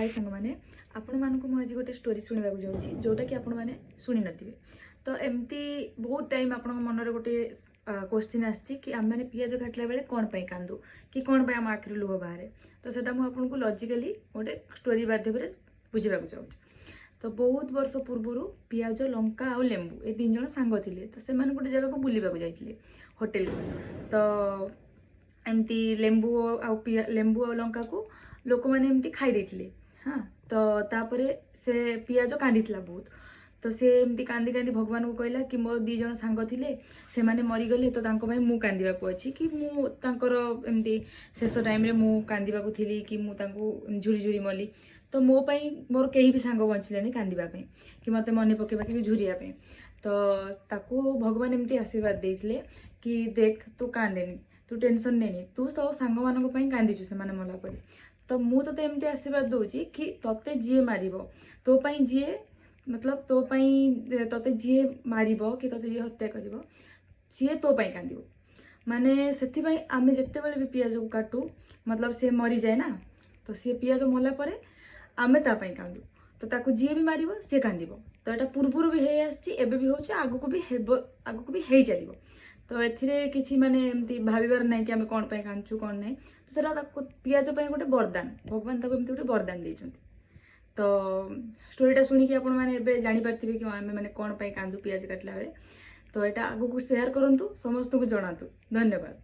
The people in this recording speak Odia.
ହାଇ ସାଙ୍ଗମାନେ, ଆପଣମାନଙ୍କୁ ମୁଁ ଆଜି ଗୋଟେ ଷ୍ଟୋରି ଶୁଣିବାକୁ ଯାଉଛି, ଯେଉଁଟାକି ଆପଣମାନେ ଶୁଣିନଥିବେ। ତ ଏମିତି ବହୁତ ଟାଇମ୍ ଆପଣଙ୍କ ମନରେ ଗୋଟେ କୋଶ୍ଚିନ୍ ଆସିଛି କି ଆମେମାନେ ପିଆଜ କାଟିଲା ବେଳେ କ'ଣ ପାଇଁ କାନ୍ଦୁ କି କ'ଣ ପାଇଁ ଆମ ଆଖିରୁ ଲୁହ ବାହାରେ। ତ ସେଇଟା ମୁଁ ଆପଣଙ୍କୁ ଲଜିକାଲି ଗୋଟେ ଷ୍ଟୋରି ମାଧ୍ୟମରେ ବୁଝିବାକୁ ଚାହୁଁଛି। ତ ବହୁତ ବର୍ଷ ପୂର୍ବରୁ ପିଆଜ, ଲଙ୍କା ଆଉ ଲେମ୍ବୁ ଏ ତିନି ଜଣ ସାଙ୍ଗ ଥିଲେ। ତ ସେମାନେ ଗୋଟେ ଜାଗାକୁ ବୁଲିବାକୁ ଯାଇଥିଲେ, ହୋଟେଲକୁ। ତ ଏମିତି ଲେମ୍ବୁ ଆଉ ଲଙ୍କାକୁ ଲୋକମାନେ ଏମିତି ଖାଇ ଦେଇଥିଲେ। ହଁ, ତ ତାପରେ ସେ ପିଆଜ କାନ୍ଦିଥିଲା ବହୁତ। ତ ସେ ଏମିତି କାନ୍ଦି କାନ୍ଦି ଭଗବାନଙ୍କୁ କହିଲା କି ମୋ ଦୁଇ ଜଣ ସାଙ୍ଗ ଥିଲେ, ସେମାନେ ମରିଗଲେ, ତ ତାଙ୍କ ପାଇଁ ମୁଁ କାନ୍ଦିବାକୁ ଅଛି କି ମୁଁ ତାଙ୍କର ଏମିତି ଶେଷ ଟାଇମ୍ରେ ମୁଁ କାନ୍ଦିବାକୁ ଥିଲି କି ମୁଁ ତାଙ୍କୁ ଝୁରି ଝୁରି ମଲି। ତ ମୋ ପାଇଁ ମୋର କେହି ବି ସାଙ୍ଗ ବଞ୍ଚିଲେନି କାନ୍ଦିବା ପାଇଁ କି ମୋତେ ମନେ ପକେଇବା କି ଝୁରିବା ପାଇଁ। ତ ତାକୁ ଭଗବାନ ଏମିତି ଆଶୀର୍ବାଦ ଦେଇଥିଲେ କି ଦେଖ, ତୁ କାନ୍ଦେନି, ତୁ ଟେନସନ୍ ନେନି, ତୁ ତୋ ସାଙ୍ଗମାନଙ୍କ ପାଇଁ କାନ୍ଦିଛୁ ସେମାନେ ମଲା ପରେ। ତ ମୁଁ ତୋତେ ଏମିତି ଆଶୀର୍ବାଦ ଦେଉଛି କି ତୋତେ ଯିଏ ମାରିବ, ତୋ ପାଇଁ ଯିଏ, ମତଲବ ତୋ ପାଇଁ ତୋତେ ଯିଏ ମାରିବ କି ତୋତେ ଯିଏ ହତ୍ୟା କରିବ, ସିଏ ତୋ ପାଇଁ କାନ୍ଦିବ। ମାନେ ସେଥିପାଇଁ ଆମେ ଯେତେବେଳେ ବି ପିଆଜକୁ କାଟୁ, ମତଲବ ସିଏ ମରିଯାଏ ନା, ତ ସିଏ ପିଆଜ ମଲା ପରେ ଆମେ ତା ପାଇଁ କାନ୍ଦୁ। ତ ତାକୁ ଯିଏ ବି ମାରିବ, ସିଏ କାନ୍ଦିବ। ତ ଏଇଟା ପୂର୍ବରୁ ବି ହେଇ ଆସିଛି, ଏବେ ବି ହେଉଛି, ଆଗକୁ ବି ହେବ, ଆଗକୁ ବି ହେଇ ଚାଲିବ। ତ ଏଥିରେ କିଛି ମାନେ ଏମିତି ଭାବିବାର ନାହିଁ କି ଆମେ କ'ଣ ପାଇଁ କାନ୍ଦୁଛୁ, କ'ଣ ନାହିଁ। ତ ସେଟା ତାକୁ ପିଆଜ ପାଇଁ ଗୋଟେ ବରଦାନ, ଭଗବାନ ତାକୁ ଏମିତି ଗୋଟେ ବରଦାନ ଦେଇଛନ୍ତି। ତ ଷ୍ଟୋରିଟା ଶୁଣିକି ଆପଣମାନେ ଏବେ ଜାଣିପାରିଥିବେ କି ଆମେ ମାନେ କ'ଣ ପାଇଁ କାନ୍ଦୁ ପିଆଜ କାଟିଲା ବେଳେ। ତ ଏଇଟା ଆଗକୁ ସେୟାର କରନ୍ତୁ, ସମସ୍ତଙ୍କୁ ଜଣାନ୍ତୁ। ଧନ୍ୟବାଦ।